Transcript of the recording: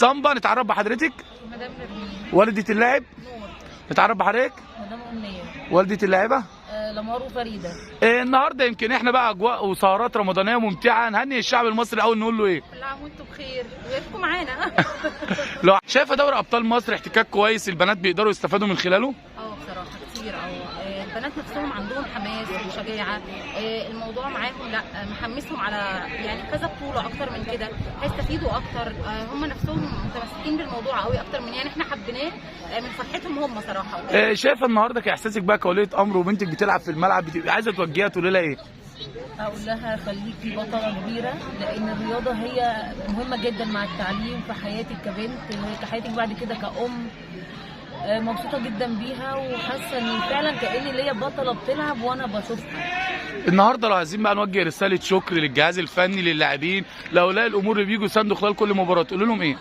سامبا. نتعرف بحضرتك؟ مدام نرمين. والدة اللاعب؟ نور. نتعرف بحضرتك؟ مدام أمنية. والدة اللاعبة؟ لمار وفريدة. النهارده يمكن احنا بقى اجواء وسهرات رمضانية ممتعة، نهني الشعب المصري الاول نقول له ايه؟ كل عام وانتم بخير وياريتكم معانا. لو شايفة دوري ابطال مصر احتكاك كويس، البنات بيقدروا يستفادوا من خلاله؟ اه بصراحة كتير. البنات نفسهم عندهم حماس وشجاعة، الموضوع معاهم لا محمسهم على يعني كذا بطولة اكتر من كده، هيستفيدوا اكتر. هم نفسهم متمسكين بالموضوع قوي اكتر من يعني احنا حبيناه من فرحتهم هم صراحة. شايفة النهارده كاحساسك بقى كولية امر وبنتك بتلعب في الملعب، بتبقي عايزة توجهيها تقولي لها ايه؟ اقول لها خليكي بطلة كبيرة، لان الرياضة هي مهمة جدا مع التعليم في حياتك كبنت، في حياتك بعد كده كأم. مبسوطة جدا بيها وحاسه ان فعلا كأني ليا بطلة بتلعب وانا بشوفها. النهارده لو عايزين بقى نوجه رسالة شكر للجهاز الفني للاعبين لاولياء الامور اللي بيجوا يساندوا خلال كل مباراة، تقول لهم ايه؟